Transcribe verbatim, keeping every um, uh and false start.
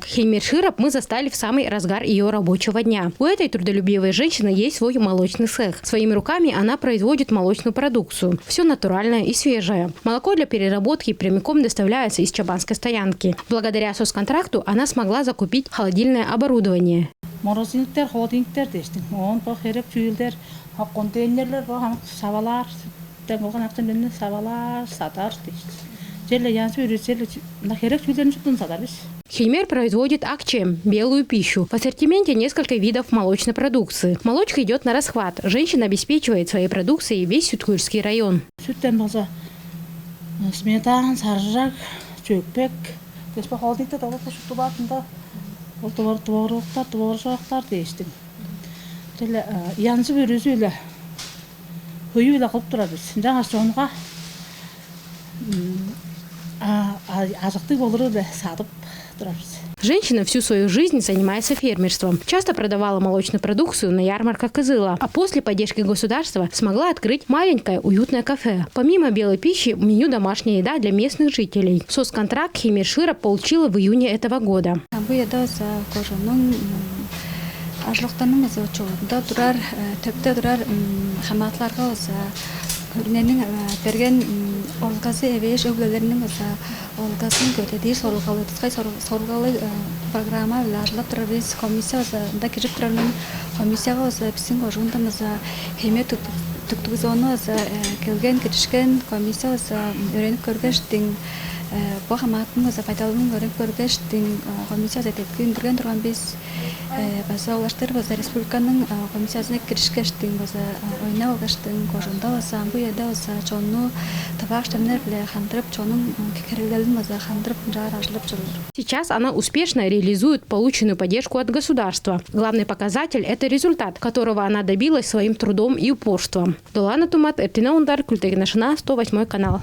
Хеймер Широп мы застали в самый разгар ее рабочего дня. У этой трудолюбивой женщины есть свой молочный цех. Своими руками она производит молочную продукцию. Все натуральное и свежее. Молоко для переработки прямиком доставляется из Чабанской стоянки. Благодаря соцконтракту она смогла закупить холодильное оборудование. Морозильниктер, холодильниктер дээштиң. Оон бо херек чүүлдер, а контейнерлер, бо хамык савалаар, сүттен болган акчамны савалаар, садар дээштиң. Черле янзы бүрү, черле чү-, мына херек чүүлдерин шуптун садар бис. Хеймер производит акчем, белую пищу. В ассортименте несколько видов молочной продукции. Молочка идет на расхват. Женщина обеспечивает своей продукцией весь Сүткүрский район. Сүттен болза, сметан, саржак, чөкпек, деспе холодильникте долуп шупту баатында. Ол творог, творогтар, творожоктар дээштиң. Черле янзы бүрүзү-биле, хөйү-биле кылып турар бис. Ынчангаш чонга ажыктыг болуру-биле садып турар бис. Женщина всю свою жизнь занимается фермерством. Часто продавала молочную продукцию на ярмарках Кызыла, а после поддержки государства смогла открыть маленькое уютное кафе. Помимо белой пищи, в меню домашняя еда для местных жителей. Соцконтракт Хеймер Широп получила в июне этого года. Бо үеде болза кожууннуң ажылыктарының база очуурунда турар, төпте турар хамаатыларга болза күрүнениң берген орулгазы эвээш өг-бүлелериниң база орулгазын көдедир сорулгалыг, тускай сорулгалыг программа-биле ажылдап турар бис. Комиссия база ында кирип турар мен. Комиссияга база биздин кожуундан база хемия түктүгүзоону база келген, киришкен. Комиссия база өөренип көргештиң, бо хамааттың база пайдалының өөренип көргештиң, комиссия база тепки үндүрген турган бис. База улаштыр база республиканың комиссиясына киришкештиң, база ойнап алгаштың, кожунда база ам бу үеде база чонну табаак чемнер-биле хандырып, чонуң херегделин база хандырып, ынчаар ажылдап чоруур. Сейчас она успешно реализует полученную поддержку от государства. Главный показатель — это результат, которого она добилась своим трудом и упорством. Долана Тумат, Эртине Ундар, Күлтегин Ашына, сто восьмой канал.